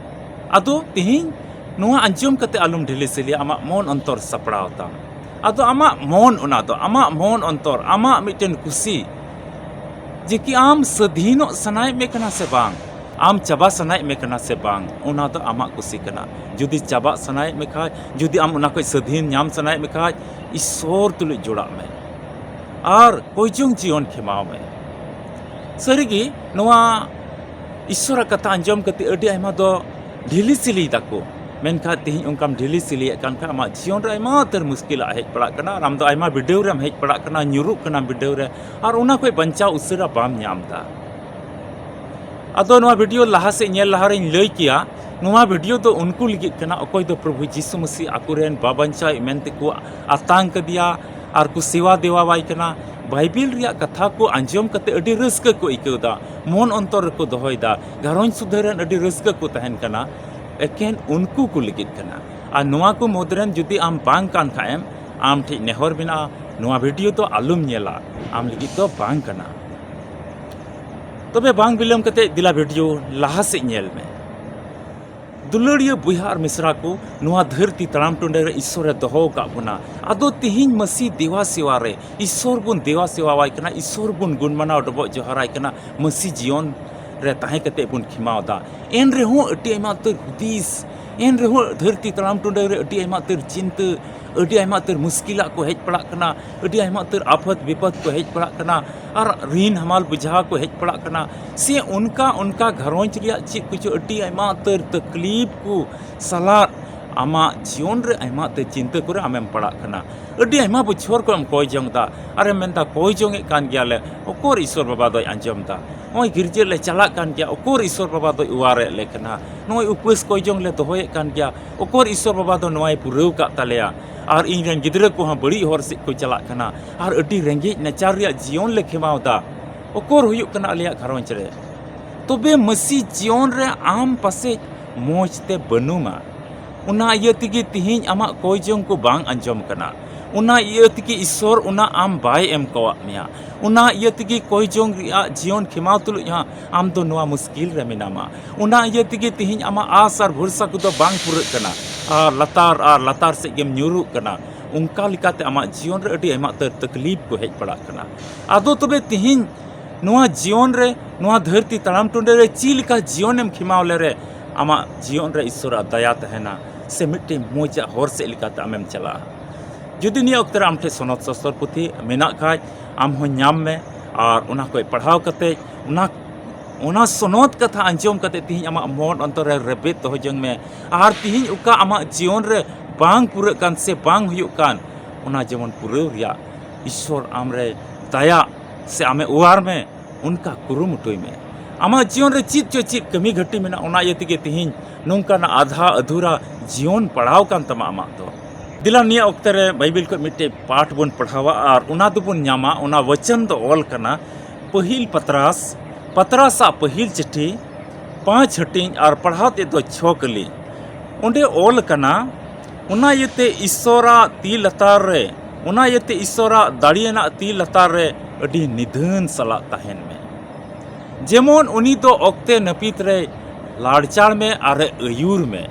ᱟᱫᱚ ᱛᱤᱦᱤᱧ ᱱᱚᱣᱟ ᱟᱸᱡᱚᱢ ᱠᱟᱛᱮ ᱟᱞᱚᱢ ᱰᱷᱤᱞᱤ ᱥᱤᱞᱤᱭᱟ, ᱟᱢᱟᱜ ᱢᱚᱱ ᱚᱱᱛᱚᱨ ᱥᱟᱯᱲᱟᱣ ᱛᱟᱢ᱾ ᱟᱫᱚ ᱟᱢᱟᱜ ᱢᱚᱱ, ᱚᱱᱟ ᱫᱚ ᱟᱢᱟᱜ ᱢᱚᱱ ᱚᱱᱛᱚᱨ, ᱟᱢᱟᱜ ᱢᱤᱫᱴᱮᱱ ᱠᱩᱥᱤ, ᱡᱮ ᱠᱤ ᱟᱢ ᱥᱟᱹᱫᱷᱤᱱᱚᱜ ᱥᱟᱱᱟᱭᱮᱫ ᱢᱮ ᱠᱟᱱᱟ ᱥᱮ ᱵᱟᱝ, ᱟᱢ ᱪᱟᱵᱟ ᱥᱟᱱᱟᱭᱮᱫ ᱢᱮ ᱠᱟᱱᱟ ᱥᱮ ᱵᱟᱝ, ᱚᱱᱟ ᱫᱚ ᱟᱢᱟᱜ ᱠᱩᱥᱤ ᱠᱟᱱᱟ᱾ ᱡᱩᱫᱤ ᱪᱟᱵᱟᱜ ᱥᱟᱱᱟᱭᱮᱫ ᱢᱮ ᱠᱷᱟᱡ, ᱡᱩᱫᱤ ᱟᱢ ᱚᱱᱟ ᱠᱷᱚᱡ ᱥᱟᱹᱫᱷᱤᱱ ᱧᱟᱢ ᱥᱟᱱᱟᱭᱮᱫ ᱢᱮ ᱠᱷᱟᱡ, ᱤᱥᱚᱨ ᱛᱩᱞᱩᱡ ᱡᱚᱲᱟᱜ ᱢᱮ ᱟᱨ ᱠᱚᱭᱡᱚᱝ ᱡᱤᱭᱚᱱ ᱠᱷᱮᱢᱟᱣ ᱢᱮ᱾ ᱥᱟᱹᱨᱤᱜᱮ, ᱱᱚᱣᱟ ᱤᱥᱚᱨᱟᱜ ᱠᱟᱛᱷᱟ ᱟᱸᱡᱚᱢ ᱠᱟᱛᱮ ᱟᱹᱰᱤ ᱟᱭᱢᱟ ᱫᱚ ᱰᱷᱤᱞᱤ ᱥᱤᱞᱤᱭ ᱫᱟᱠᱚ᱾ ᱢᱮᱱᱠᱷᱟᱱ ᱛᱮᱦᱮᱧ ᱚᱱᱠᱟᱢ ᱰᱷᱤᱞᱤ ᱥᱤᱞᱤᱭᱮᱫ ᱠᱟᱱ ᱠᱷᱟᱱ, ᱟᱢᱟᱜ ᱡᱤᱭᱚᱱ ᱨᱮ ᱟᱭᱢᱟ ᱩᱛᱟᱹᱨ ᱢᱩᱥᱠᱤᱞᱟᱜ ᱦᱮᱡ ᱯᱟᱲᱟᱜ ᱠᱟᱱᱟ ᱟᱨ ᱟᱢ ᱫᱚ ᱟᱭᱢᱟ ᱵᱤᱰᱟᱹᱣ ᱨᱮᱢ ᱦᱮᱡ ᱯᱟᱲᱟᱜ ᱠᱟᱱᱟ, ᱧᱩᱨᱩᱜ ᱠᱟᱱᱟᱢ ᱵᱤᱰᱟᱹᱣ ᱨᱮ, ᱟᱨ ᱚᱱᱟ ᱠᱷᱚᱡ ᱵᱟᱧᱪᱟᱣ ᱩᱥᱟᱹᱨᱟ ᱵᱟᱢ ᱧᱟᱢ ᱮᱫᱟ᱾ ᱟᱫᱚ ᱱᱚᱣᱟ ᱵᱷᱤᱰᱤᱭᱳ ᱞᱟᱦᱟ ᱥᱮᱫ ᱧᱮᱞ ᱞᱟᱦᱟ ᱨᱮᱧ ᱞᱟᱹᱭ ᱠᱮᱭᱟ, ᱱᱚᱣᱟ ᱵᱷᱤᱰᱤᱭᱳ ᱫᱚ ᱩᱱᱠᱩ ᱞᱟᱹᱜᱤᱫ ᱠᱟᱱᱟ, ᱚᱠᱚᱭ ᱫᱚ ᱯᱨᱚᱵᱷᱩ ᱡᱤᱥᱩ ᱢᱟᱹᱥᱤ ᱟᱠᱚᱨᱮᱱ ᱵᱟᱵᱟᱧᱪᱟᱣᱤᱡ ᱢᱮᱱᱛᱮ ᱠᱚ ᱟᱛᱟᱝ ᱠᱟᱫᱮᱭᱟ ᱟᱨ ᱠᱚ ᱥᱮᱣᱟ ᱫᱮᱣᱟᱣᱟᱭ ᱠᱟᱱᱟ᱾ ᱵᱟᱭᱵᱮᱞ ᱨᱮᱭᱟᱜ ᱠᱟᱛᱷᱟ ᱠᱚ ᱟᱸᱡᱚᱢ ᱠᱟᱛᱮ ᱟᱹᱰᱤ ᱨᱟᱹᱥᱠᱟᱹ ᱠᱚ ᱟᱹᱭᱠᱟᱹᱣ ᱮᱫᱟ, ᱢᱚᱱ ᱚᱱᱛᱚᱨ ᱨᱮᱠᱚ ᱫᱚᱦᱚᱭᱮᱫᱟ, ᱜᱷᱟᱨᱚᱸᱡᱽ ᱥᱩᱫᱷᱟᱹᱨ ᱨᱮᱱ ᱟᱹᱰᱤ ᱨᱟᱹᱥᱠᱟᱹ ᱠᱚ ᱛᱟᱦᱮᱱ ᱠᱟᱱᱟ᱾ ᱮᱠᱮᱱ ᱩᱱᱠᱩ ᱠᱚ ᱞᱟᱹᱜᱤᱫ ᱠᱟᱱᱟ᱾ ᱟᱨ ᱱᱚᱣᱟ ᱠᱚ ᱢᱩᱫᱽ ᱨᱮᱱ ᱡᱩᱫᱤ ᱟᱢ ᱵᱟᱝ ᱠᱟᱱ ᱠᱷᱟᱡ ᱮᱢ, ᱟᱢ ᱴᱷᱮᱱ ᱱᱮᱦᱚᱨ ᱢᱮᱱᱟᱜᱼᱟ, ᱱᱚᱣᱟ ᱵᱷᱤᱰᱤᱭᱳ ᱫᱚ ᱟᱞᱚᱢ ᱧᱮᱞᱟ, ᱟᱢ ᱞᱟᱹᱜᱤᱫ ᱫᱚ ᱵᱟᱝ ᱠᱟᱱᱟ᱾ ᱛᱚᱵᱮ ᱵᱟᱝ ᱵᱤᱞᱚᱢ ᱠᱟᱛᱮ ᱫᱮᱞᱟ ᱵᱷᱤᱰᱤᱭᱳ ᱞᱟᱦᱟ ᱥᱮᱫ ᱧᱮᱞ ᱢᱮ᱾ ᱫᱩᱞᱟᱹᱲᱤᱭᱟᱹ ᱵᱚᱭᱦᱟ ᱟᱨ ᱢᱤᱥᱨᱟ ᱠᱚ, ᱱᱚᱣᱟ ᱫᱷᱟᱹᱨᱛᱤ ᱛᱟᱲᱟᱢ ᱴᱩᱸᱰᱟᱹ ᱨᱮ ᱤᱥᱥᱚᱨᱮ ᱫᱚᱦᱚ ᱟᱠᱟᱫ ᱵᱚᱱᱟ᱾ ᱟᱫᱚ ᱛᱤᱦᱤᱧ ᱢᱟᱹᱥᱤ ᱫᱮᱣᱟ ᱥᱮᱣᱟ ᱨᱮ ᱤᱥᱥᱚᱨ ᱵᱚᱱ ᱫᱮᱣᱟ ᱥᱮᱣᱟᱣᱟᱭ ᱠᱟᱱᱟ, ᱤᱥᱥᱚᱨ ᱵᱚᱱ ᱜᱩᱱ ᱢᱟᱱᱟᱣ ᱰᱚᱵᱚᱜ ᱡᱚᱦᱟᱨᱟᱭ ᱠᱟᱱᱟ ᱢᱟᱹᱥᱤ ᱡᱤᱭᱚᱱ ᱨᱮ ᱛᱟᱦᱮᱸ ᱠᱟᱛᱮ ᱵᱚᱱ ᱠᱷᱮᱢᱟᱣ ᱮᱫᱟ᱾ ᱮᱱ ᱨᱮᱦᱚᱸ ᱟᱹᱰᱤ ᱟᱭᱢᱟ ᱩᱛᱟᱹᱨ ᱦᱩᱫᱤᱥ, ᱮᱱ ᱨᱮᱦᱚᱸ ᱫᱷᱟᱹᱨᱛᱤ ᱛᱟᱲᱟᱢ ᱴᱩᱸᱰᱟᱹ ᱨᱮ ᱟᱹᱰᱤ ᱟᱭᱢᱟ ᱩᱛᱟᱹᱨ ᱪᱤᱱᱛᱟᱹ, ᱟᱹᱰᱤ ᱟᱭᱢᱟ ᱩᱛᱟᱹᱨ ᱢᱩᱥᱠᱤᱞᱟᱜ ᱠᱚ ᱦᱮᱡ ᱯᱟᱲᱟᱜ ᱠᱟᱱᱟ, ᱟᱹᱰᱤ ᱟᱭᱢᱟ ᱩᱛᱟᱹᱨ ᱟᱯᱷᱟᱹᱛ ᱵᱤᱯᱚᱫ ᱠᱚ ᱦᱮᱡ ᱯᱟᱲᱟᱜ ᱠᱟᱱᱟ, ᱟᱨ ᱨᱤᱱ ᱦᱟᱢᱟᱞ ᱵᱩᱡᱷᱟᱹᱣ ᱠᱚ ᱦᱮᱡ ᱯᱟᱲᱟᱜ ᱠᱟᱱᱟ, ᱥᱮ ᱚᱱᱠᱟ ᱚᱱᱠᱟ ᱜᱷᱟᱨᱚᱸᱡᱽ ᱨᱮᱭᱟᱜ ᱪᱮᱫ ᱠᱚᱪᱚ ᱟᱹᱰᱤ ᱟᱭᱢᱟ ᱩᱛᱟᱹᱨ ᱛᱟᱠᱞᱤᱯ ᱠᱚ ᱥᱟᱞᱟᱜ ᱟᱢᱟᱜ ᱡᱤᱭᱚᱱ ᱨᱮ ᱟᱭᱢᱟ ᱩᱛᱟᱹᱨ ᱪᱤᱱᱛᱟᱹ ᱠᱚᱨᱮ ᱟᱢᱮᱢ ᱯᱟᱲᱟᱜ ᱠᱟᱱᱟ᱾ ᱟᱹᱰᱤ ᱟᱭᱢᱟ ᱵᱚᱪᱷᱚᱨ ᱠᱷᱚᱱ ᱮᱢ ᱠᱚᱭ ᱡᱚᱝ ᱮᱫᱟ, ᱟᱨᱮᱢ ᱢᱮᱱᱫᱟ, "ᱠᱚᱭ ᱡᱚᱝ ᱮᱫ ᱠᱟᱱ ᱜᱮᱭᱟᱞᱮ, ᱚᱠᱚᱨ ᱤᱥᱚᱨ ᱵᱟᱵᱟ ᱫᱚᱭ ᱟᱸᱡᱚᱢ ᱮᱫᱟ?" ᱱᱚᱜᱼᱚᱭ ᱜᱤᱨᱡᱟᱹ ᱞᱮ ᱪᱟᱞᱟᱜ ᱠᱟᱱ ᱜᱮᱭᱟ, ᱚᱠᱚᱨ ᱤᱥᱚᱨ ᱵᱟᱵᱟ ᱫᱚᱭ ᱚᱣᱟᱨᱮᱫ ᱞᱮ ᱠᱟᱱᱟ? ᱱᱚᱜᱼᱚᱭ ᱩᱯᱟᱹᱥ ᱠᱚᱭ ᱡᱚᱝ ᱞᱮ ᱫᱚᱦᱚᱭᱮᱫ ᱠᱟᱱ ᱜᱮᱭᱟ, ᱚᱠᱚᱨ ᱤᱥᱚᱨ ᱵᱟᱵᱟ ᱫᱚ ᱱᱚᱣᱟᱭ ᱯᱩᱨᱟᱹᱣ ᱠᱟᱜ ᱛᱟᱞᱮᱭᱟ? ᱟᱨ ᱤᱧ ᱨᱮᱱ ᱜᱤᱫᱽᱨᱟᱹ ᱠᱚᱦᱚᱸ ᱵᱟᱹᱲᱤᱡ ᱦᱚᱨ ᱥᱮᱫ ᱠᱚ ᱪᱟᱞᱟᱜ ᱠᱟᱱᱟ, ᱟᱨ ᱟᱹᱰᱤ ᱨᱮᱸᱜᱮᱡ ᱱᱟᱪᱟᱨ ᱨᱮᱭᱟᱜ ᱡᱤᱭᱚᱱ ᱞᱮ ᱠᱷᱮᱢᱟᱣ ᱮᱫᱟ᱾ ᱚᱠᱚᱨ ᱦᱩᱭᱩᱜ ᱠᱟᱱᱟ ᱟᱞᱮᱭᱟᱜ ᱜᱷᱟᱨᱚᱸᱡᱽ ᱨᱮ? ᱛᱚᱵᱮ ᱢᱟᱹᱥᱤ ᱡᱤᱭᱚᱱ ᱨᱮ ᱟᱢ ᱯᱟᱥᱮᱡ ᱢᱚᱡᱽ ᱛᱮ ᱵᱟᱹᱱᱩᱢᱟ᱾ ᱚᱱᱟ ᱤᱭᱟᱹ ᱛᱮᱜᱮ ᱛᱤᱦᱤᱧ ᱟᱢᱟᱜ ᱠᱚᱭ ᱡᱚᱝ ᱠᱚ ᱵᱟᱝ ᱟᱸᱡᱚᱢ ᱠᱟᱱᱟ᱾ ᱚᱱᱟ ᱤᱭᱟᱹ ᱛᱮᱜᱮ ᱤᱥᱥᱚᱨ ᱚᱱᱟ ᱟᱢ ᱵᱟᱭ ᱮᱢ ᱠᱟᱣᱟᱫ ᱢᱮᱭᱟ᱾ ᱚᱱᱟ ᱤᱭᱟᱹ ᱛᱮᱜᱮ ᱠᱚᱭ ᱡᱚᱝ ᱨᱮᱭᱟᱜ ᱡᱤᱭᱚᱱ ᱠᱷᱮᱢᱟᱣ ᱛᱩᱞᱩᱡ ᱦᱚᱸ ᱟᱢ ᱫᱚ ᱱᱚᱣᱟ ᱢᱩᱥᱠᱤᱞ ᱨᱮ ᱢᱮᱱᱟᱢᱟ᱾ ᱚᱱᱟ ᱤᱭᱟᱹ ᱛᱮᱜᱮ ᱛᱤᱦᱤᱧ ᱟᱢᱟᱜ ᱟᱥ ᱟᱨ ᱵᱷᱚᱨᱥᱟ ᱠᱚᱫᱚ ᱵᱟᱝ ᱯᱩᱨᱟᱹᱜ ᱠᱟᱱᱟ, ᱟᱨ ᱞᱟᱛᱟᱨ ᱟᱨ ᱞᱟᱛᱟᱨ ᱥᱮᱫ ᱜᱮᱢ ᱧᱩᱨᱩᱜ ᱠᱟᱱᱟ᱾ ᱚᱱᱠᱟ ᱞᱮᱠᱟᱛᱮ ᱟᱢᱟᱜ ᱡᱤᱭᱚᱱ ᱨᱮ ᱟᱹᱰᱤ ᱟᱭᱢᱟ ᱩᱛᱟᱹᱨ ᱛᱟᱠᱞᱤᱯ ᱠᱚ ᱦᱮᱡ ᱯᱟᱲᱟᱜ ᱠᱟᱱᱟ᱾ ᱟᱫᱚ ᱛᱚᱵᱮ ᱛᱤᱦᱤᱧ ᱱᱚᱣᱟ ᱡᱤᱭᱚᱱ ᱨᱮ, ᱱᱚᱣᱟ ᱫᱷᱟᱹᱨᱛᱤ ᱛᱟᱲᱟᱢ ᱴᱩᱸᱰᱟᱹ ᱨᱮ ᱪᱮᱫ ᱞᱮᱠᱟ ᱡᱤᱭᱚᱱᱮᱢ ᱠᱷᱮᱢᱟᱣ ᱞᱮᱨᱮ ᱟᱢᱟᱜ ᱡᱤᱭᱚᱱ ᱨᱮ ᱤᱥᱥᱚᱨᱟᱜ ᱫᱟᱭᱟ ᱛᱟᱦᱮᱱᱟ, ᱥᱮ ᱢᱤᱫᱴᱮᱱ ᱢᱚᱡᱟᱜ ᱦᱚᱨ ᱥᱮᱫ ᱞᱮᱠᱟᱛᱮ ᱟᱢᱮᱢ ᱪᱟᱞᱟᱜᱼᱟ? ᱡᱩᱫᱤ ᱱᱤᱭᱟᱹ ᱚᱠᱛᱮ ᱨᱮ ᱟᱢ ᱴᱷᱮᱱ ᱥᱚᱱᱚᱛ ᱥᱟᱥᱛᱚᱨ ᱯᱩᱛᱷᱤ ᱢᱮᱱᱟᱜ ᱠᱷᱟᱡ, ᱟᱢ ᱦᱚᱸ ᱧᱟᱢ ᱢᱮ, ᱟᱨ ᱚᱱᱟ ᱠᱚ ᱯᱟᱲᱦᱟᱣ ᱠᱟᱛᱮ ᱚᱱᱟ, ᱚᱱᱟ ᱥᱚᱱᱚᱛ ᱠᱟᱛᱷᱟ ᱟᱸᱡᱚᱢ ᱠᱟᱛᱮ ᱛᱤᱦᱤᱧ ᱟᱢᱟᱜ ᱢᱚᱱ ᱚᱱᱛᱚᱨ ᱨᱮ ᱨᱮᱵᱮᱫ ᱫᱚᱦᱚ ᱡᱚᱝ ᱢᱮ᱾ ᱟᱨ ᱛᱤᱦᱤᱧ ᱚᱠᱟ ᱟᱢᱟᱜ ᱡᱤᱭᱚᱱ ᱨᱮ ᱵᱟᱝ ᱯᱩᱨᱟᱹᱜ ᱠᱟᱱ ᱥᱮ ᱵᱟᱝ ᱦᱩᱭᱩᱜ ᱠᱟᱱ, ᱚᱱᱟ ᱡᱮᱢᱚᱱ ᱯᱩᱨᱟᱹᱣ ᱨᱮᱭᱟᱜ ᱤᱥᱥᱚᱨ ᱟᱢᱨᱮ ᱫᱟᱭᱟ ᱥᱮ ᱟᱢᱮ ᱚᱣᱟᱨ ᱢᱮ, ᱚᱱᱠᱟ ᱠᱩᱨᱩᱢᱩᱴᱩᱭ ᱢᱮ᱾ ᱟᱢᱟᱜ ᱡᱤᱭᱚᱱ ᱨᱮ ᱪᱮᱫ ᱪᱚ ᱪᱮᱫ ᱠᱟᱹᱢᱤ ᱜᱷᱟᱹᱴᱤ ᱢᱮᱱᱟᱜᱼᱟ, ᱚᱱᱟ ᱤᱭᱟᱹ ᱛᱮᱜᱮ ᱛᱤᱦᱤᱧ ᱱᱚᱝᱠᱟᱱᱟᱜ ᱟᱫᱷᱟ ᱟᱫᱷᱩᱨᱟ ᱡᱤᱭᱚᱱ ᱯᱟᱲᱟᱣ ᱠᱟᱱ ᱛᱟᱢᱟ ᱟᱢᱟᱜ ᱫᱚ᱾ ᱫᱮᱞᱟ ᱱᱤᱭᱟᱹ ᱚᱠᱛᱮ ᱨᱮ ᱵᱟᱭᱵᱮᱞ ᱠᱷᱚᱱ ᱢᱤᱫᱴᱮᱡ ᱯᱟᱴ ᱵᱚᱱ ᱯᱟᱲᱦᱟᱣᱟ, ᱟᱨ ᱚᱱᱟ ᱫᱚᱵᱚᱱ ᱧᱟᱢᱟ, ᱚᱱᱟ ᱣᱟᱪᱚᱱ ᱫᱚ ᱚᱞ ᱠᱟᱱᱟ ᱯᱟᱹᱦᱤᱞ ᱯᱟᱛᱨᱟᱥ, ᱯᱟᱛᱨᱟᱥᱟᱜ ᱯᱟᱹᱦᱤᱞ ᱪᱤᱴᱷᱤ, ᱯᱟᱸᱪ ᱦᱟᱹᱴᱤᱧ ᱟᱨ ᱯᱟᱲᱦᱟᱣ ᱛᱮᱫ ᱫᱚ ᱪᱷᱚ ᱠᱟᱹᱞᱤ᱾ ᱚᱸᱰᱮ ᱚᱞ ᱠᱟᱱᱟ, ᱚᱱᱟ ᱤᱭᱟᱹᱛᱮ ᱤᱥᱥᱚᱨᱟᱜ ᱛᱤ ᱞᱟᱛᱟᱨ ᱨᱮ ᱚᱱᱟ ᱤᱭᱟᱹᱛᱮ ᱤᱥᱥᱚᱨᱟᱜ ᱫᱟᱲᱮᱭᱟᱱᱟᱜ ᱛᱤ ᱞᱟᱛᱟᱨ ᱨᱮ ᱟᱹᱰᱤ ᱱᱤᱫᱷᱟᱹᱱ ᱥᱟᱞᱟᱜ ᱛᱟᱦᱮᱱ ᱢᱮ᱾ ᱡᱮᱢᱚᱱ ᱩᱱᱤ ᱫᱚ ᱚᱠᱛᱮ ᱱᱟᱹᱯᱤᱛ ᱨᱮ ᱞᱟᱲᱪᱟᱲ ᱢᱮ ᱟᱨᱮ ᱟᱹᱭᱩᱨ ᱢᱮ᱾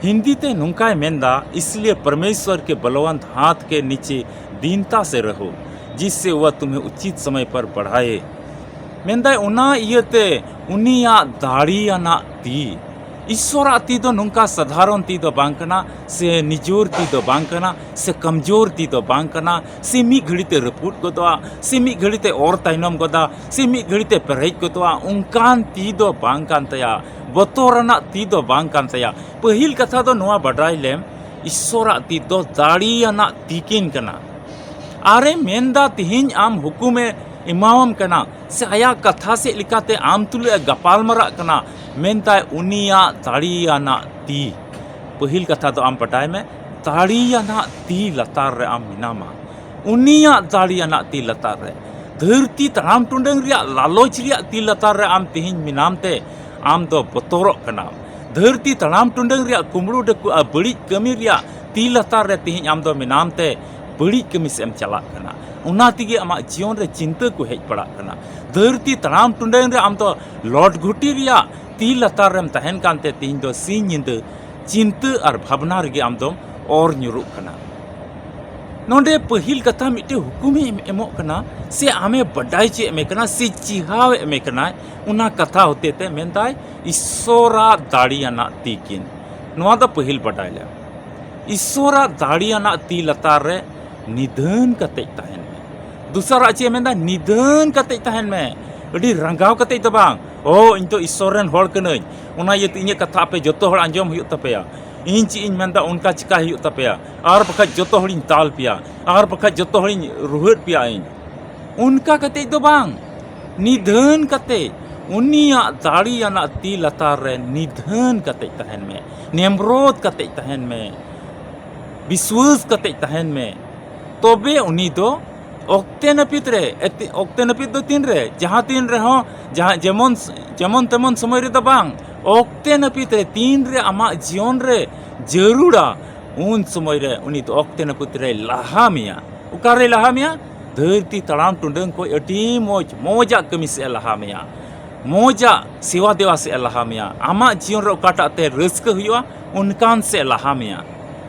ᱦᱤᱱᱫᱤ ᱛᱮ ᱱᱚᱝᱠᱟᱭ ᱢᱮᱱᱫᱟ, "इसलिए परमेश्वर के बलवंत हाथ के नीचे दीनता से रहो, जिससे वह तुम्हें उचित समय पर बढ़ाए।" ᱢᱮᱱᱫᱟᱭ, ᱚᱱᱟ ᱤᱭᱟᱹᱛᱮ ᱩᱱᱤᱭᱟᱜ ᱫᱟᱲᱮᱭᱟᱱᱟᱜ ᱛᱤ, ᱤᱥᱥᱚᱨᱟᱜ ᱛᱤ ᱫᱚ ᱱᱚᱝᱠᱟ ᱥᱟᱫᱷᱟᱨᱚᱱ ᱛᱤ ᱫᱚ ᱵᱟᱝ ᱠᱟᱱᱟ, ᱥᱮ ᱱᱤᱡᱚᱨ ᱛᱤ ᱫᱚ ᱵᱟᱝ ᱠᱟᱱᱟ, ᱥᱮ ᱠᱚᱢᱡᱳᱨ ᱛᱤ ᱫᱚ ᱵᱟᱝ ᱠᱟᱱᱟ, ᱥᱮ ᱢᱤᱫ ᱜᱷᱟᱹᱲᱤ ᱛᱮ ᱨᱟᱹᱯᱩᱫ ᱜᱚᱫᱚᱜᱼᱟ, ᱥᱮ ᱢᱤᱫ ᱜᱷᱟᱹᱲᱤ ᱛᱮ ᱚᱨ ᱛᱟᱭᱱᱚᱢ ᱜᱚᱫᱟ, ᱥᱮ ᱢᱤᱫ ᱜᱷᱟᱹᱲᱤ ᱛᱮ ᱯᱮᱨᱮᱡ ᱜᱚᱫᱚᱜᱼᱟ, ᱚᱱᱠᱟᱱ ᱛᱤ ᱫᱚ ᱵᱟᱝ ᱠᱟᱱ ᱛᱟᱭᱟ, ᱵᱚᱛᱚᱨᱟᱱᱟᱜ ᱛᱤ ᱫᱚ ᱵᱟᱝ ᱠᱟᱱ ᱛᱟᱭᱟ᱾ ᱯᱟᱹᱦᱤᱞ ᱠᱟᱛᱷᱟ ᱫᱚ ᱱᱚᱣᱟ ᱵᱟᱰᱟᱭ ᱞᱮᱢ, ᱤᱥᱥᱚᱨᱟᱜ ᱛᱤ ᱫᱚ ᱫᱟᱲᱮᱭᱟᱱᱟᱜ ᱛᱤ ᱠᱤᱱ ᱠᱟᱱᱟ᱾ ᱟᱨᱮ ᱢᱮᱱᱫᱟ, ᱛᱤᱦᱤᱧ ᱟᱢ ᱦᱩᱠᱩᱢᱮ ᱮᱢᱟᱣᱟᱢ ᱠᱟᱱᱟ, ᱥᱮ ᱟᱭᱟᱜ ᱠᱟᱛᱷᱟ ᱥᱮᱫ ᱞᱮᱠᱟᱛᱮ ᱟᱢ ᱛᱩᱞᱩᱡ ᱮ ᱜᱟᱯᱟᱞ ᱢᱟᱨᱟᱜ ᱠᱟᱱᱟ, ᱢᱮᱱᱫᱟᱭ ᱩᱱᱤᱭᱟᱜ ᱫᱟᱲᱮᱭᱟᱱᱟᱜ ᱛᱤ᱾ ᱯᱟᱹᱦᱤᱞ ᱠᱟᱛᱷᱟ ᱫᱚ ᱟᱢ ᱵᱟᱰᱟᱭ ᱢᱮ, ᱫᱟᱲᱮᱭᱟᱱᱟᱜ ᱛᱤ ᱞᱟᱛᱟᱨ ᱨᱮ ᱟᱢ ᱢᱮᱱᱟᱢᱟ᱾ ᱩᱱᱤᱭᱟᱜ ᱫᱟᱲᱮᱭᱟᱱᱟᱜ ᱛᱤ ᱞᱟᱛᱟᱨ ᱨᱮ᱾ ᱫᱷᱟᱹᱨᱛᱤ ᱛᱟᱲᱟᱢ ᱴᱩᱰᱟᱹᱝ ᱨᱮᱭᱟᱜ ᱞᱟᱞᱚᱪ ᱨᱮᱭᱟᱜ ᱛᱤ ᱞᱟᱛᱟᱨ ᱨᱮ ᱟᱢ ᱛᱤᱦᱤᱧ ᱢᱮᱱᱟᱢ ᱛᱮ ᱟᱢ ᱫᱚ ᱵᱚᱛᱚᱨᱚᱜ ᱠᱟᱱᱟᱢ᱾ ᱫᱷᱟᱹᱨᱛᱤ ᱛᱟᱲᱟᱢ ᱴᱩᱰᱟᱹᱝ ᱨᱮᱭᱟᱜ ᱠᱩᱢᱵᱽᱲᱩ ᱰᱟᱹᱠᱩ ᱟᱨ ᱵᱟᱹᱲᱤᱡ ᱠᱟᱹᱢᱤ ᱨᱮᱭᱟᱜ ᱛᱤ ᱞᱟᱛᱟᱨ ᱨᱮ ᱛᱤᱦᱤᱧ ᱟᱢ ᱫᱚ ᱢᱮᱱᱟᱢ ᱛᱮ ᱵᱟᱹᱲᱤᱡ ᱠᱟᱹᱢᱤ ᱥᱮᱫ ᱮᱢ ᱪᱟᱞᱟᱜ ᱠᱟᱱᱟ᱾ ᱚᱱᱟ ᱛᱮᱜᱮ ᱟᱢᱟᱜ ᱡᱤᱭᱚᱱ ᱨᱮ ᱪᱤᱱᱛᱟᱹ ᱠᱚ ᱦᱮᱡ ᱯᱟᱲᱟᱜ ᱠᱟᱱᱟ᱾ ᱫᱷᱟᱹᱨᱛᱤ ᱛᱟᱲᱟᱢ ᱴᱩᱰᱟᱹᱝ ᱨᱮ ᱟᱢ ᱫᱚ ᱞᱚᱴ ᱜᱷᱩᱴᱤ ᱨᱮᱭᱟᱜ ᱛᱤ ᱞᱟᱛᱟᱨ ᱨᱮᱢ ᱛᱟᱦᱮᱱ ᱠᱟᱱᱛᱮ ᱛᱤᱦᱤᱧ ᱫᱚ ᱥᱤᱧ ᱧᱤᱫᱟᱹ ᱪᱤᱱᱛᱟᱹ ᱟᱨ ᱵᱷᱟᱵᱽᱱᱟ ᱨᱮᱜᱮ ᱟᱢ ᱫᱚᱢ ᱚᱨ ᱧᱩᱨᱩᱜ ᱠᱟᱱᱟ᱾ ᱱᱚᱰᱮ ᱯᱟᱹᱦᱤᱞ ᱠᱟᱛᱷᱟ ᱢᱤᱫᱴᱮᱱ ᱦᱩᱠᱩᱢᱮ ᱮᱢ-, ᱮᱢᱚᱜ ᱠᱟᱱᱟ, ᱥᱮ ᱟᱢᱮ ᱵᱟᱰᱟᱭ ᱪᱚᱭᱮᱫ ᱢᱮ ᱠᱟᱱᱟ, ᱥᱮ ᱪᱤᱦᱟᱣᱮᱫ ᱢᱮ ᱠᱟᱱᱟᱭ, ᱚᱱᱟ ᱠᱟᱛᱷᱟ ᱦᱚᱛᱮ ᱛᱮ ᱢᱮᱱᱫᱟᱭ, ᱤᱥᱥᱚᱨᱟᱜ ᱫᱟᱲᱮᱭᱟᱱᱟᱜ ᱛᱤ ᱠᱤᱱ᱾ ᱱᱚᱣᱟ ᱫᱚ ᱯᱟᱹᱦᱤᱞ ᱵᱟᱰᱟᱭ ᱞᱮᱢ᱾ ᱤᱥᱥᱚᱨᱟᱜ ᱫᱟᱲᱮᱭᱟᱱᱟᱜ ᱛᱤ ᱞᱟᱛᱟᱨ ᱨᱮ ᱱᱤᱫᱷᱟᱹᱱ ᱠᱟᱛᱮᱡ ᱛᱟᱦᱮᱱ ᱢᱮ᱾ ᱫᱚᱥᱟᱨᱟᱜ ᱪᱮᱫ ᱮ ᱢᱮᱱᱫᱟ? ᱱᱤᱫᱷᱟᱹᱱ ᱠᱟᱛᱮᱡ ᱛᱟᱦᱮᱱ ᱢᱮ᱾ ᱟᱹᱰᱤ ᱨᱟᱸᱜᱟᱣ ᱠᱟᱛᱮᱡ ᱫᱚ ᱵᱟᱝ, "ᱳ, ᱤᱧ ᱫᱚ ᱤᱥᱥᱚᱨ ᱨᱮᱱ ᱦᱚᱲ ᱠᱟᱹᱱᱟᱹᱧ, ᱚᱱᱟ ᱤᱭᱟᱹᱛᱮ ᱤᱧᱟᱹᱜ ᱠᱟᱛᱷᱟ ᱟᱯᱮ ᱡᱚᱛᱚ ᱦᱚᱲ ᱟᱸᱡᱚᱢ ᱦᱩᱭᱩᱜ ᱛᱟᱯᱮᱭᱟ, ᱤᱧ ᱪᱮᱫ ᱤᱧ ᱢᱮᱱᱫᱟ ᱚᱱᱠᱟ ᱪᱤᱠᱟᱭ ᱦᱩᱭᱩᱜ ᱛᱟᱯᱮᱭᱟ, ᱟᱨ ᱵᱟᱠᱷᱟᱡ ᱡᱚᱛᱚ ᱦᱚᱲᱤᱧ ᱫᱟᱞ ᱯᱮᱭᱟ, ᱟᱨ ᱵᱟᱠᱷᱟᱡ ᱡᱚᱛᱚ ᱦᱚᱲᱤᱧ ᱨᱩᱦᱮᱫ ᱯᱮᱭᱟ ᱤᱧ᱾" ᱚᱱᱠᱟ ᱠᱟᱛᱮᱡ ᱫᱚ ᱵᱟᱝ, ᱱᱤᱫᱷᱟᱹᱱ ᱠᱟᱛᱮᱡ, ᱩᱱᱤᱭᱟᱜ ᱫᱟᱲᱮᱭᱟᱱᱟᱜ ᱛᱤ ᱞᱟᱛᱟᱨ ᱨᱮ ᱱᱤᱫᱷᱟᱹᱱ ᱠᱟᱛᱮᱡ ᱛᱟᱦᱮᱱ ᱢᱮ, ᱱᱮᱢᱨᱚᱫ ᱠᱟᱛᱮᱡ ᱛᱟᱦᱮᱱ ᱢᱮ, ᱵᱤᱥᱣᱟᱹᱥ ᱠᱟᱛᱮᱡ ᱛᱟᱦᱮᱱ ᱢᱮ᱾ ᱛᱚᱵᱮ ᱩᱱᱤ ᱫᱚ ᱚᱠᱛᱮ ᱱᱟᱹᱯᱤᱛ ᱨᱮ, ᱮᱛ-, ᱚᱠᱛᱮ ᱱᱟᱹᱯᱤᱛ ᱫᱚ ᱛᱤᱱ ᱨᱮ? ᱡᱟᱦᱟᱸ ᱛᱤᱱ ᱨᱮᱦᱚᱸ, ᱡᱟᱦᱟᱸ ᱡᱮᱢᱚᱱ, ᱡᱮᱢᱚᱱ ᱛᱮᱢᱚᱱ ᱥᱚᱢᱚᱭ ᱨᱮᱫᱚ ᱵᱟᱝ, ᱚᱠᱛᱮ ᱱᱟᱹᱯᱤᱛ ᱨᱮ ᱛᱤᱱ ᱨᱮ ᱟᱢᱟᱜ ᱡᱤᱭᱚᱱ ᱨᱮ ᱡᱟᱹᱨᱩᱲᱟ, ᱩᱱ ᱥᱚᱢᱚᱭ ᱨᱮ ᱩᱱᱤ ᱫᱚ ᱚᱠᱛᱮ ᱱᱟᱹᱯᱤᱛ ᱨᱮᱭ ᱞᱟᱦᱟ ᱢᱮᱭᱟ᱾ ᱚᱠᱟᱨᱮ ᱞᱟᱦᱟ ᱢᱮᱭᱟ? ᱫᱷᱟᱹᱨᱛᱤ ᱛᱟᱲᱟᱢ ᱴᱩᱰᱟᱹᱝ ᱠᱷᱚᱱ ᱟᱹᱰᱤ ᱢᱚᱡᱽ, ᱢᱚᱡᱟᱜ ᱠᱟᱹᱢᱤ ᱥᱮᱫ ᱮ ᱞᱟᱦᱟ ᱢᱮᱭᱟ, ᱢᱚᱡᱟᱜ ᱥᱮᱣᱟ ᱫᱮᱣᱟ ᱥᱮᱫ ᱮ ᱞᱟᱦᱟ ᱢᱮᱭᱟ᱾ ᱟᱢᱟᱜ ᱡᱤᱭᱚᱱ ᱨᱮ ᱚᱠᱟᱴᱟᱜ ᱛᱮ ᱨᱟᱹᱥᱠᱟᱹ ᱦᱩᱭᱩᱜᱼᱟ, ᱚᱱᱠᱟᱱ ᱥᱮᱫ ᱮ ᱞᱟᱦᱟ ᱢᱮᱭᱟ᱾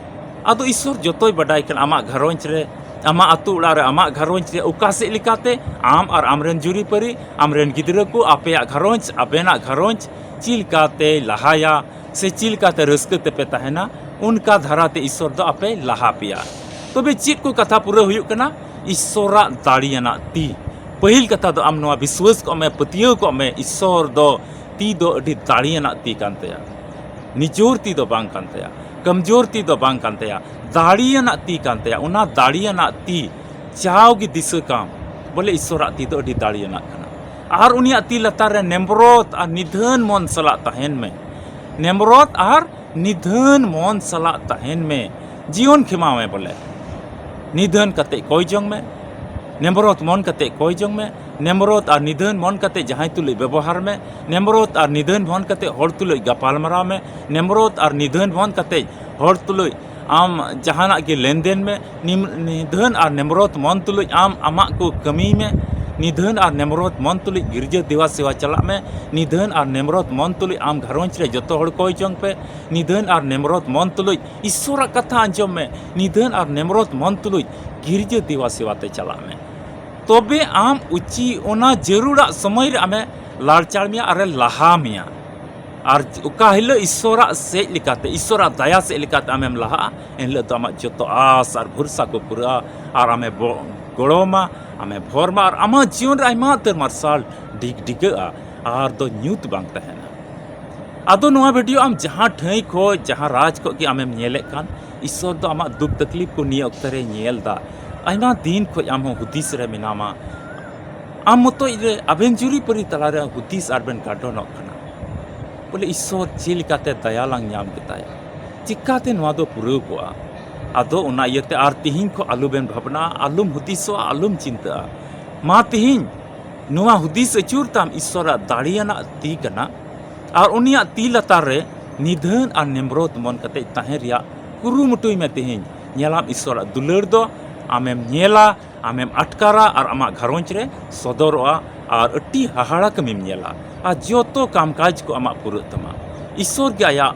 ᱟᱫᱚ ᱤᱥᱥᱚᱨ ᱡᱚᱛᱚᱭ ᱵᱟᱰᱟᱭ ᱠᱟᱱᱟ ᱟᱢᱟᱜ ᱜᱷᱟᱨᱚᱸᱡᱽ ᱨᱮ, ᱟᱢᱟᱜ ᱟᱹᱛᱩ ᱚᱲᱟᱜ ᱨᱮ, ᱟᱢᱟᱜ ᱜᱷᱟᱨᱚᱸᱡᱽ ᱨᱮ ᱚᱠᱟ ᱥᱮᱫ ᱞᱮᱠᱟᱛᱮ ᱟᱢ ᱟᱨ ᱟᱢᱨᱮᱱ ᱡᱩᱨᱤᱯᱟᱹᱨᱤ, ᱟᱢᱨᱮᱱ ᱜᱤᱫᱽᱨᱟᱹ ᱠᱚ, ᱟᱯᱮᱭᱟᱜ ᱜᱷᱟᱨᱚᱸᱡᱽ, ᱟᱵᱮᱱᱟᱜ ᱜᱷᱟᱨᱚᱸᱡᱽ ᱪᱮᱫ ᱞᱮᱠᱟᱛᱮᱭ ᱞᱟᱦᱟᱭᱟ ᱥᱮ ᱪᱮᱫ ᱞᱮᱠᱟᱛᱮ ᱨᱟᱹᱥᱠᱟᱹ ᱛᱮᱯᱮ ᱛᱟᱦᱮᱱᱟ, ᱚᱱᱠᱟ ᱫᱷᱟᱨᱟᱛᱮ ᱤᱥᱥᱚᱨ ᱫᱚ ᱟᱯᱮ ᱞᱟᱦᱟ ᱯᱮᱭᱟ᱾ ᱛᱚᱵᱮ ᱪᱮᱫ ᱠᱚ ᱠᱟᱛᱷᱟ ᱯᱩᱨᱟᱹ ᱦᱩᱭᱩᱜ ᱠᱟᱱᱟ? ᱤᱥᱥᱚᱨᱟᱜ ᱫᱟᱲᱮᱭᱟᱱᱟᱜ ᱛᱤ᱾ ᱯᱟᱹᱦᱤᱞ ᱠᱟᱛᱷᱟ ᱫᱚ ᱟᱢ ᱱᱚᱣᱟ ᱵᱤᱥᱣᱟᱹᱥ ᱠᱚᱜ ᱢᱮ, ᱯᱟᱹᱛᱭᱟᱹᱣ ᱠᱚᱜ ᱢᱮ, ᱤᱥᱥᱚᱨ ᱫᱚ ᱛᱤ ᱫᱚ ᱟᱹᱰᱤ ᱫᱟᱲᱮᱭᱟᱱᱟᱜ ᱛᱤ ᱠᱟᱱ ᱛᱟᱭᱟ, ᱱᱤᱡᱚᱨ ᱛᱤ ᱫᱚ ᱵᱟᱝ ᱠᱟᱱ ᱛᱟᱭᱟ, ᱠᱟᱢᱡᱳᱨ ᱛᱤ ᱫᱚ ᱵᱟᱝ ᱠᱟᱱ ᱛᱟᱭᱟ, ᱫᱟᱲᱮᱭᱟᱱᱟᱜ ᱛᱤ ᱠᱟᱱ ᱛᱟᱭᱟ᱾ ᱚᱱᱟ ᱫᱟᱲᱮᱭᱟᱱᱟᱜ ᱛᱤ ᱡᱟᱣᱜᱮ ᱫᱤᱥᱟᱹ ᱠᱟᱢ, ᱵᱚᱞᱮ ᱤᱥᱥᱚᱨᱟᱜ ᱛᱤ ᱫᱚ ᱟᱹᱰᱤ ᱫᱟᱲᱮᱭᱟᱱᱟᱜ ᱠᱟᱱᱟ᱾ ᱟᱨ ᱩᱱᱤᱭᱟᱜ ᱛᱤ ᱞᱟᱛᱟᱨ ᱨᱮ ᱱᱮᱢᱨᱚᱛ ᱟᱨ ᱱᱤᱫᱷᱟᱹᱱ ᱢᱚᱱ ᱥᱟᱞᱟᱜ ᱛᱟᱦᱮᱱ ᱢᱮ᱾ ᱱᱮᱢᱨᱚᱛ ᱟᱨ ᱱᱤᱫᱷᱟᱹᱱ ᱢᱚᱱ ᱥᱟᱞᱟᱜ ᱛᱟᱦᱮᱱ ᱢᱮ᱾ ᱡᱤᱭᱚᱱ ᱠᱷᱮᱢᱟᱣ ᱢᱮ ᱵᱚᱞᱮ᱾ ᱱᱤᱫᱷᱟᱹᱱ ᱠᱟᱛᱮ ᱠᱚᱭ ᱡᱚᱝ ᱢᱮ, ᱱᱮᱢᱨᱚᱛ ᱢᱚᱱ ᱠᱟᱛᱮ ᱠᱚᱭ ᱡᱚᱝ ᱢᱮ, ᱱᱮᱢᱨᱚᱛ ᱟᱨ ᱱᱤᱫᱷᱟᱹᱱ ᱢᱚᱱ ᱠᱟᱛᱮ ᱡᱟᱦᱟᱸᱭ ᱛᱩᱞᱩᱡ ᱵᱮᱵᱚᱦᱟᱨ ᱢᱮ, ᱱᱮᱢᱨᱚᱛ ᱟᱨ ᱱᱤᱫᱷᱟᱹᱱ ᱢᱚᱱ ᱠᱟᱛᱮ ᱦᱚᱲ ᱛᱩᱞᱩᱡ ᱜᱟᱯᱟᱞ ᱢᱟᱨᱟᱣ ᱢᱮ, ᱱᱮᱢᱨᱚᱛ ᱟᱨ ᱱᱤᱫᱷᱟᱹᱱ ᱢᱚᱱ ᱠᱟᱛᱮ ᱦᱚᱲ ᱛᱩᱞᱩᱡ ᱟᱢ ᱡᱟᱦᱟᱱᱟᱜ ᱜᱮ ᱞᱮᱱᱫᱮᱱ ᱢᱮ᱾ ᱱᱤᱢ-, ᱱᱤᱫᱷᱟᱹᱱ ᱟᱨ ᱱᱮᱢᱨᱚᱛ ᱢᱚᱱ ᱛᱩᱞᱩᱡ ᱟᱢ ᱟᱢᱟᱜ ᱠᱚ ᱠᱟᱹᱢᱤᱭ ᱢᱮ᱾ ᱱᱤᱫᱷᱟᱹᱱ ᱟᱨ ᱱᱮᱢᱨᱚᱛ ᱢᱚᱱ ᱛᱩᱞᱩᱡ ᱜᱤᱨᱡᱟᱹ ᱫᱮᱣᱟ ᱥᱮᱣᱟ ᱪᱟᱞᱟᱜ ᱢᱮ᱾ ᱱᱤᱫᱷᱟᱹᱱ ᱟᱨ ᱱᱮᱢᱨᱚᱛ ᱢᱚᱱ ᱛᱩᱞᱩᱡ ᱟᱢ ᱜᱷᱟᱨᱚᱸᱡᱽ ᱨᱮ ᱡᱚᱛᱚ ᱦᱚᱲ ᱠᱚᱭ ᱡᱚᱝ ᱯᱮ᱾ ᱱᱤᱫᱷᱟᱹᱱ ᱟᱨ ᱱᱮᱢᱨᱚᱛ ᱢᱚᱱ ᱛᱩᱞᱩᱡ ᱤᱥᱥᱚᱨᱟᱜ ᱠᱟᱛᱷᱟ ᱟᱸᱡᱚᱢ ᱢᱮ᱾ ᱱᱤᱫᱷᱟᱹᱱ ᱟᱨ ᱱᱮᱢᱨᱚᱛ ᱢᱚᱱ ᱛᱩᱞᱩᱡ ᱜᱤᱨᱡᱟᱹ ᱫᱮᱣᱟ ᱥᱮᱣᱟ ᱛᱮ ᱪᱟᱞᱟᱜ ᱢᱮ᱾ ᱛᱚᱵᱮ ᱟᱢ ᱩᱪᱤ ᱚᱱᱟ ᱡᱟᱹᱨᱩᱲᱟᱜ ᱥᱚᱢᱚᱭ ᱨᱮ ᱟᱢᱮ ᱞᱟᱲᱪᱟᱲ ᱢᱮᱭᱟ ᱟᱨᱮ ᱞᱟᱦᱟ ᱢᱮᱭᱟ᱾ ᱟᱨ ᱚᱠᱟ ᱦᱤᱞᱳᱜ ᱤᱥᱥᱚᱨᱟᱜ ᱥᱮᱡ ᱞᱮᱠᱟᱛᱮ, ᱤᱥᱥᱚᱨᱟᱜ ᱫᱟᱭᱟ ᱥᱮᱡ ᱞᱮᱠᱟᱛᱮ ᱟᱢᱮᱢ ᱞᱟᱦᱟᱜᱼᱟ, ᱮᱱᱦᱤᱞᱳᱜ ᱫᱚ ᱟᱢᱟᱜ ᱡᱚᱛᱚ ᱟᱥ ᱟᱨ ᱵᱷᱚᱨᱥᱟ ᱠᱚ ᱯᱩᱨᱟᱹᱜᱼᱟ᱾ ᱟᱨ ᱟᱢᱮ ᱵᱚ-, ᱜᱚᱲᱚᱣᱟᱢᱟ, ᱟᱢᱮ ᱵᱷᱚᱨ ᱢᱟ, ᱟᱨ ᱟᱢᱟᱜ ᱡᱤᱭᱚᱱ ᱨᱮ ᱟᱭᱢᱟ ᱩᱛᱟᱹᱨ ᱢᱟᱨᱥᱟᱞ ᱰᱤᱜᱽ ᱰᱤᱜᱟᱹᱜᱼᱟ, ᱟᱨ ᱫᱚ ᱧᱩᱛ ᱵᱟᱝ ᱛᱟᱦᱮᱱᱟ᱾ ᱟᱫᱚ ᱱᱚᱣᱟ ᱵᱷᱤᱰᱤᱭᱳ ᱟᱢ ᱡᱟᱦᱟᱸ ᱴᱷᱟᱹᱭ ᱠᱷᱚᱡ, ᱡᱟᱦᱟᱸ ᱨᱟᱡᱽ ᱠᱷᱚᱡ ᱜᱮ ᱟᱢᱮᱢ ᱧᱮᱞᱮᱫ ᱠᱟᱱ, ᱤᱥᱥᱚᱨ ᱫᱚ ᱟᱢᱟᱜ ᱫᱩᱠ ᱛᱟᱠᱞᱤᱯ ᱠᱚ ᱱᱤᱭᱟᱹ ᱚᱠᱛᱮ ᱨᱮᱭ ᱧᱮᱞ ᱫᱟ᱾ ᱟᱭᱢᱟ ᱫᱤᱱ ᱠᱷᱚᱡ ᱟᱢ ᱦᱚᱸ ᱦᱩᱫᱤᱥ ᱨᱮ ᱢᱮᱱᱟᱢᱟ᱾ ᱟᱢ ᱢᱚᱛᱚᱡ ᱨᱮ ᱟᱵᱮᱱ ᱡᱩᱨᱤ ᱯᱟᱹᱨᱤ ᱛᱟᱞᱟᱨᱮ ᱦᱩᱫᱤᱥ ᱟᱨ ᱵᱮᱱ ᱜᱟᱰᱚᱱᱚᱜ ᱠᱟᱱᱟ᱾ ᱵᱚᱞᱮ ᱤᱥᱥᱚᱨ ᱪᱮᱫ ᱞᱮᱠᱟᱛᱮ ᱫᱟᱭᱟ ᱞᱟᱝ ᱧᱟᱢ ᱠᱮᱫᱟᱭᱟ, ᱪᱤᱠᱟᱛᱮ ᱱᱚᱣᱟ ᱫᱚ ᱯᱩᱨᱟᱹᱣ ᱠᱚᱜᱼᱟ? ᱟᱫᱚ ᱚᱱᱟ ᱤᱭᱟᱹᱛᱮ ᱟᱨ ᱛᱤᱦᱤᱧ ᱠᱷᱚᱱ ᱟᱞᱚ ᱵᱮᱱ ᱵᱷᱟᱵᱽᱱᱟᱜᱼᱟ, ᱟᱞᱚᱢ ᱦᱩᱫᱤᱥᱚᱜᱼᱟ, ᱟᱞᱚᱢ ᱪᱤᱱᱛᱟᱹᱜᱼᱟ᱾ ᱢᱟ ᱛᱤᱦᱤᱧ ᱱᱚᱣᱟ ᱦᱩᱫᱤᱥ ᱟᱹᱪᱩᱨ ᱛᱟᱢ, ᱤᱥᱥᱚᱨᱟᱜ ᱫᱟᱲᱮᱭᱟᱱᱟᱜ ᱛᱤ ᱠᱟᱱᱟ, ᱟᱨ ᱩᱱᱤᱭᱟᱜ ᱛᱤ ᱞᱟᱛᱟᱨ ᱨᱮ ᱱᱤᱫᱷᱟᱹᱱ ᱟᱨ ᱱᱮᱢᱨᱚᱛ ᱢᱚᱱ ᱠᱟᱛᱮ ᱛᱟᱦᱮᱸ ᱨᱮᱭᱟᱜ ᱠᱩᱨᱩᱢᱩᱴᱩᱭ ᱢᱮ ᱛᱤᱦᱤᱧ᱾ ᱧᱮᱞᱟᱢ, ᱤᱥᱥᱚᱨᱟᱜ ᱫᱩᱞᱟᱹᱲ ᱫᱚ ᱟᱢᱮᱢ ᱧᱮᱞᱟ, ᱟᱢᱮᱢ ᱟᱴᱠᱟᱨᱟ ᱟᱨ ᱟᱢᱟᱜ ᱜᱷᱟᱨᱚᱸᱡᱽ ᱨᱮ ᱥᱚᱫᱚᱨᱚᱜᱼᱟ ᱟᱨ ᱟᱹᱰᱤ ᱦᱟᱦᱟᱲᱟ ᱠᱟᱹᱢᱤᱢ ᱧᱮᱞᱟ ᱟᱨ ᱡᱚᱛᱚ ᱠᱟᱢ ᱠᱟᱡᱽ ᱠᱚ ᱟᱢᱟᱜ ᱯᱩᱨᱟᱹᱜ ᱛᱟᱢᱟ᱾ ᱤᱥᱥᱚᱨ ᱜᱮ ᱟᱭᱟᱜ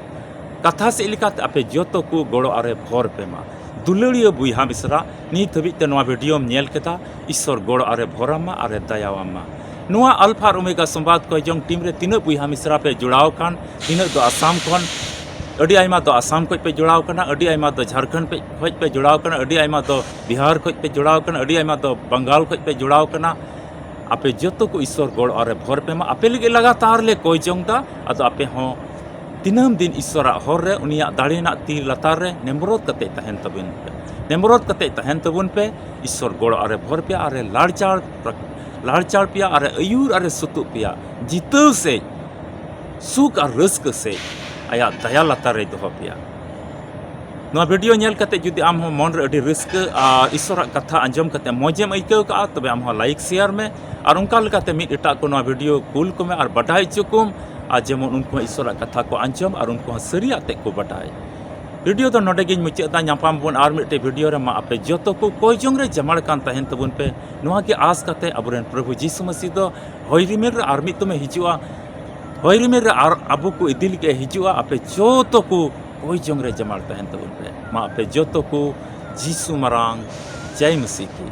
ᱠᱟᱛᱷᱟ ᱥᱮᱫ ᱞᱮᱠᱟᱛᱮ ᱟᱯᱮ ᱡᱚᱛᱚ ᱠᱚ ᱜᱚᱲᱚ ᱟᱨᱮ ᱵᱷᱚᱨ ᱯᱮ ᱢᱟ᱾ ᱫᱩᱞᱟᱹᱲᱤᱭᱟᱹ ᱵᱚᱭᱦᱟ ᱢᱤᱥᱨᱟ, ᱱᱤᱛ ᱦᱟᱹᱵᱤᱡ ᱛᱮ ᱱᱚᱣᱟ ᱵᱷᱤᱰᱤᱭᱳᱢ ᱧᱮᱞ ᱠᱮᱫᱟ, ᱤᱥᱥᱚᱨ ᱜᱚᱲᱚ ᱟᱨᱮ ᱵᱷᱚᱨᱟᱢ ᱢᱟ ᱟᱨᱮ ᱫᱟᱭᱟᱣᱟᱢ ᱢᱟ᱾ ᱱᱚᱣᱟ ᱟᱞᱯᱷᱟ ᱟᱨ ᱳᱢᱮᱜᱟ ᱥᱚᱢᱵᱟᱫ ᱠᱚᱭ ᱡᱚᱝ ᱴᱤᱢ ᱨᱮ ᱛᱤᱱᱟᱹᱜ ᱵᱚᱭᱦᱟ ᱢᱤᱥᱨᱟ ᱯᱮ ᱡᱚᱲᱟᱣ ᱟᱠᱟᱱ, ᱛᱤᱱᱟᱹᱜ ᱫᱚ ᱟᱥᱟᱢ ᱠᱷᱚᱱ, ᱟᱹᱰᱤ ᱟᱭᱢᱟ ᱫᱚ ᱟᱥᱟᱢ ᱠᱷᱚᱱ ᱯᱮ ᱡᱚᱲᱟᱣ ᱟᱠᱟᱱᱟ, ᱟᱹᱰᱤ ᱟᱭᱢᱟ ᱫᱚ ᱡᱷᱟᱲᱠᱷᱚᱸᱰ ᱯᱮ, ᱠᱷᱚᱱ ᱯᱮ ᱡᱚᱲᱟᱣ ᱟᱠᱟᱱᱟ, ᱟᱹᱰᱤ ᱟᱭᱢᱟ ᱫᱚ ᱵᱤᱦᱟᱨ ᱠᱷᱚᱱ ᱯᱮ ᱡᱚᱲᱟᱣ ᱟᱠᱟᱱᱟ, ᱟᱹᱰᱤ ᱟᱭᱢᱟ ᱫᱚ ᱵᱟᱝᱜᱟᱞ ᱠᱷᱚᱱ ᱯᱮ ᱡᱚᱲᱟᱣ ᱟᱠᱟᱱᱟ᱾ ᱟᱯᱮ ᱡᱚᱛᱚ ᱠᱚ ᱤᱥᱥᱚᱨ ᱜᱚᱲᱚ ᱟᱨᱮ ᱵᱷᱚᱨ ᱯᱮ ᱢᱟ᱾ ᱟᱯᱮ ᱞᱟᱹᱜᱤᱫ ᱞᱟᱜᱟᱛᱟᱨ ᱞᱮ ᱠᱚᱭ ᱡᱚᱝ ᱮᱫᱟ, ᱟᱫᱚ ᱟᱯᱮ ᱦᱚᱸ ᱫᱤᱱᱟᱹᱢ ᱫᱤᱱ ᱤᱥᱥᱚᱨᱟᱜ ᱦᱚᱨ ᱨᱮ, ᱩᱱᱤᱭᱟᱜ ᱫᱟᱲᱮ ᱨᱮᱱᱟᱜ ᱛᱤ ᱞᱟᱛᱟᱨ ᱨᱮ ᱱᱮᱢᱨᱚᱫ ᱠᱟᱛᱮ ᱛᱟᱦᱮᱱ ᱛᱟᱵᱚᱱ ᱯᱮ᱾ ᱱᱮᱢᱨᱚᱫ ᱠᱟᱛᱮ ᱛᱟᱦᱮᱱ ᱛᱟᱵᱚᱱ ᱯᱮ᱾ ᱤᱥᱥᱚᱨ ᱜᱚᱲᱚ ᱟᱨᱮ ᱵᱷᱚᱨ ᱯᱮᱭᱟ, ᱟᱨᱮ ᱞᱟᱲᱪᱟᱲ, ᱞᱟᱲᱪᱟᱲ ᱯᱮᱭᱟ, ᱟᱨᱮ ᱟᱹᱭᱩᱨ, ᱟᱨᱮ ᱥᱩᱛᱩᱜ ᱯᱮᱭᱟ᱾ ᱡᱤᱛᱟᱹᱣ ᱥᱮᱡ, ᱥᱩᱠ ᱟᱨ ᱨᱟᱹᱥᱠᱟᱹ ᱥᱮᱡ ᱟᱭᱟᱜ ᱫᱟᱭᱟ ᱞᱟᱛᱟᱨ ᱨᱮᱭ ᱫᱚᱦᱚ ᱯᱮᱭᱟ᱾ ᱱᱚᱣᱟ ᱵᱷᱤᱰᱤᱭᱳ ᱧᱮᱞ ᱠᱟᱛᱮ ᱡᱩᱫᱤ ᱟᱢ ᱦᱚᱸ ᱢᱚᱱ ᱨᱮ ᱟᱹᱰᱤ ᱨᱟᱹᱥᱠᱟᱹ ᱟᱨ ᱤᱥᱥᱚᱨᱟᱜ ᱠᱟᱛᱷᱟ ᱟᱸᱡᱚᱢ ᱠᱟᱛᱮ ᱢᱚᱡᱮᱢ ᱟᱹᱭᱠᱟᱹᱣ ᱠᱟᱜᱼᱟ, ᱛᱚᱵᱮ ᱟᱢ ᱦᱚᱸ ᱞᱟᱭᱤᱠ, ᱥᱮᱭᱟᱨ ᱢᱮ ᱟᱨ ᱚᱱᱠᱟ ᱞᱮᱠᱟᱛᱮ ᱢᱤᱫ ᱮᱴᱟᱜ ᱠᱚ ᱱᱚᱣᱟ ᱵᱷᱤᱰᱤᱭᱳ ᱠᱩᱞ ᱠᱚᱢᱮ ᱟᱨ ᱵᱟᱰᱟᱭ ᱦᱚᱪᱚ ᱠᱚᱢ, ᱟᱨ ᱡᱮᱢᱚᱱ ᱩᱱᱠᱩ ᱦᱚᱸ ᱤᱥᱥᱚᱨᱟᱜ ᱠᱟᱛᱷᱟ ᱠᱚ ᱟᱸᱡᱚᱢ ᱟᱨ ᱩᱱᱠᱩ ᱦᱚᱸ ᱥᱟᱹᱨᱤᱭᱟᱜ ᱛᱮᱫ ᱠᱚ ᱵᱟᱰᱟᱭ᱾ ᱵᱷᱤᱰᱤᱭᱳ ᱫᱚ ᱱᱚᱰᱮ ᱜᱤᱧ ᱢᱩᱪᱟᱹᱫ ᱮᱫᱟ᱾ ᱧᱟᱯᱟᱢ ᱵᱚᱱ ᱟᱨ ᱢᱤᱫᱴᱮᱡ ᱵᱷᱤᱰᱤᱭᱳ ᱨᱮ᱾ ᱢᱟ ᱟᱯᱮ ᱡᱚᱛᱚ ᱠᱚ ᱠᱚᱭ ᱡᱚᱝ ᱨᱮ ᱡᱟᱢᱟᱲ ᱠᱟᱱ ᱛᱟᱦᱮᱱ ᱛᱟᱵᱚᱱ ᱯᱮ, ᱱᱚᱣᱟ ᱜᱮ ᱟᱸᱥ ᱠᱟᱛᱮ ᱟᱵᱚᱨᱮᱱ ᱯᱨᱚᱵᱷᱩ ᱡᱤᱥᱩ ᱢᱟᱹᱥᱤ ᱫᱚ ᱦᱚᱭ ᱨᱤᱢᱤᱞ ᱨᱮ ᱟᱨ ᱢᱤᱫ ᱫᱚᱢᱮ ᱦᱤᱡᱩᱜᱼᱟ᱾ ᱦᱚᱭ ᱨᱤᱢᱤᱞ ᱨᱮ ᱟᱨ ᱟᱵᱚ ᱠᱚ ᱤᱫᱤ ᱞᱟᱹᱜᱤᱫ ᱮ ᱦᱤᱡᱩᱜᱼᱟ᱾ ᱟᱯᱮ ᱡᱚᱛᱚ ᱠᱚ ᱠᱚᱭ ᱡᱚᱝ ᱨᱮ ᱡᱟᱢᱟᱲ ᱛᱟᱦᱮᱱ ᱛᱟᱵᱚᱱ ᱯᱮ᱾ ᱢᱟ ᱟᱯᱮ ᱡᱚᱛᱚ ᱠᱚ ᱡᱤᱥᱩ ᱢᱟᱨᱟᱝ ᱡᱟᱭ ᱢᱟᱹᱥᱤ ᱠᱤ᱾